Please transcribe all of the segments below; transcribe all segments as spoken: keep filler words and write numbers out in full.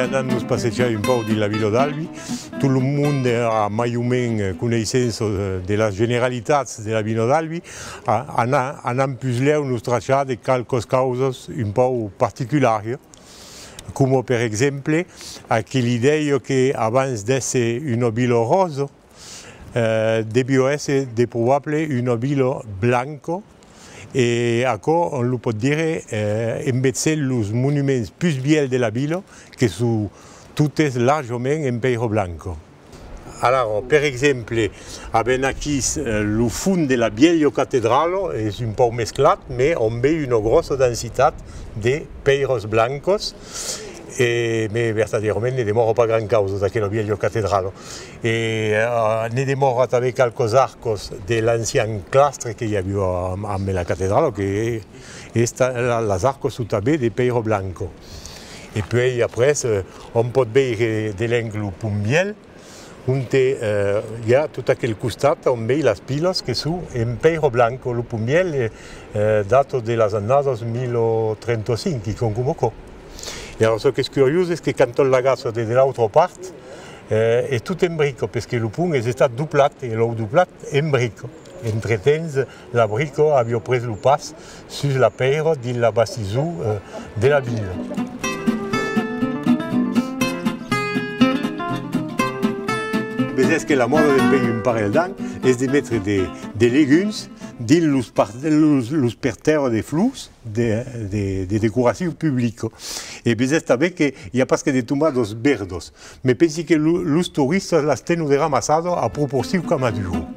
Anam nos passejar un pauc dins la vila d'Albi. Tot lo monde a mai o mens coneissença de, de las generalitats de la vila d'Albi. A-, ana-, anam puslèu nos trachar de qualques causas un pauc particulàrias, coma per exemple aquela idèia que abans d'èsser una vila rosa, eh, deviá èsser de probable una vila blanca, e aquò òm lo pòt dire, eh, en vesent los monuments pus vièlhs de la vila, que son totes largament en pèira blanca. Alara, per exemple, avèm aquí, eh, lo fons de la vièlha catedrala, es un pauc mesclat, mas òm vei una gròssa densitat de pèiras blancas, e, mas vertadièrament ne demòra pas grand causa d'aquela vièlha catedrala. E, eh, ne demòra tanben qualques arcas de l'ancian clastre que i aviá amb, amb la catedrala, que es ta-, la, las arcas son tanben de pèira blanca. E puèi après, eh, òm pòt veire de luènh lo Pont Vièlh, onte, eh, i a tot aquel costat òm vei las pilas que son en pèira blanca. Lo Pont Vièlh, eh, eh, data de las annadas mila trenta-cinc, quicòm coma aquò. E alara, çò qu'es curiós es que quand òm l'agacha de, de l'autra part, eh, es tot en brica, perque lo pont es estat doblat, e l'an doblat en brica. Entretemps, la brica aviá pres lo pas sus la pèira dins la bastison, eh, de la vila. Vesètz que la mòda dempuèi un parelh d'ans es de metre de, de legums dins los par-, los, los pertèrs de flors de, de, de decoracion publica. E vesètz tanben que i a pas que de tomadas verdas, mas pensi que lo, los toristas las tenon de ramassada a proporcion qu'amaduran.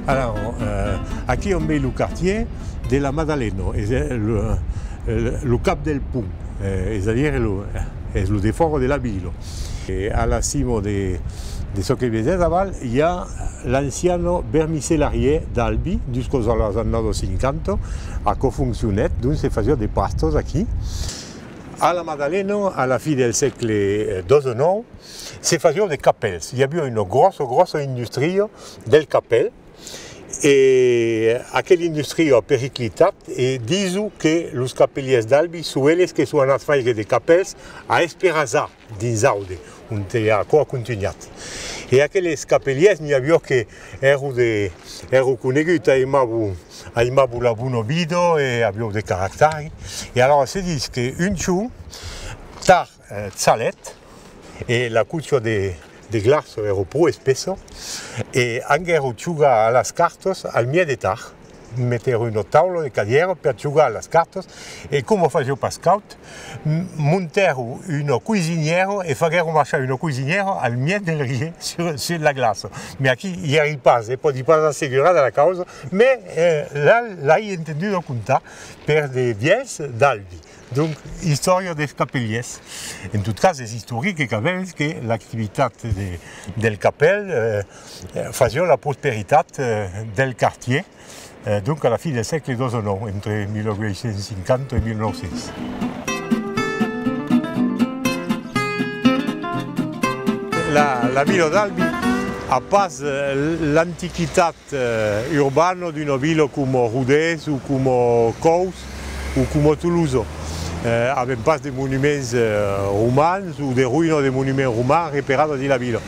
Alara, eh, aquí òm vei lo quartièr de la Madalena, es, eh, lo, eh, lo cap del pont, eh, es a dire lo, es lo defòra de la vila. E a la cima de, de çò que vesètz aval, i a l'anciana vermicellariá d'Albi, duscas a las annadas cinquanta, aquò foncionèt, donc se fasiá de pastas aquí. A la Madalena, a la fin del sègle, eh, dètz-e-nòu, se fasiá de capèls. I aviá una gròssa, gròssa industria del capèl, e aquela industria a periclitat, e dison que los capelièrs d'Albi son eles que son anats faire de capèls a Esperança, dins Aude, onte aquò a contunhat. E aqueles capelièrs, n'i aviá que èran de, èran coneguts, aimavan, aimavan la bona vida e avián de caractèri. E alara se ditz que un jorn, Tar, eh, chalèt, e la cocha de, de glaça èra pro espessa, e anguèron jogar a las cartas al mièg de Tar. Metèron una taula de cadièras per jogar a las cartas, e coma fasiá pas caud, m-, montèron una coisinièra e faguèron marchar una coisinièra al mièg del riu sus, sus la glaça. Mas aquí i èri pas, e pòdi pas assegurar de la causa, mas, eh, la, l'ai entenduda contar per de vièlhs d'Albi. Donc, istòria dels capelièrs. En tot cas, es istoric e quand même que l'activitat de, del capèl, eh, eh, fasiá la prosperitat, eh, del quartièr, eh, donc a la fin del sègle dètz-e-nòu, entre mil uèch cents cinquanta e mil nòu cents. La, la vila d'Albi a pas, eh, l'antiquitat eh, urbana d'una vila coma Rodés o coma Còus o coma Tolosa. Eh, avèm pas de monuments, eh, romans o de roïnas de monuments romans reperadas dins la vila.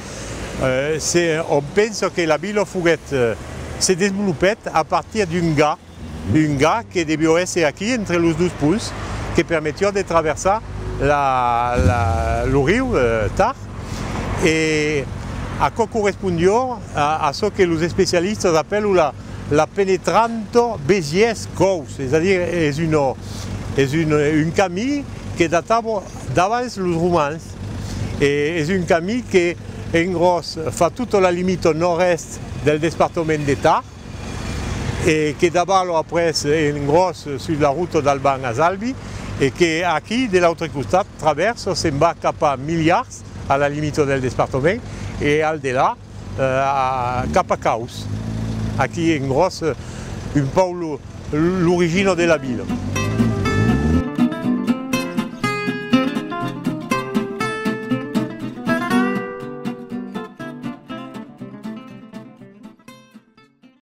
Eh, se, òm pensa que la vila foguèt, eh, se desvolopèt a partir d'un gard, un gard que deviá èsser aquí entre los dos ponts, que permetiá de traversar la, la, lo riu, eh, Tar. E aquò correspondiá a, a çò que los especialistas apèlan la, la penetranta Besièrs-Còus, es a dire, es una, es un, un camin que datava d'abans los romans, e es un camin que, en gròs, fa tota la limita nòrd-èst del despartament de Tar, e que davala après, en gròs, sus la rota d'Alban a Albi, e que aquí, de l'autre costat, travèrsa, se'n va cap a Milhars, a la limita del despartament, e al delà, eh, a, cap a Còus. Aquí, en gròs, eh, un pauc lo, l'origina de la vila.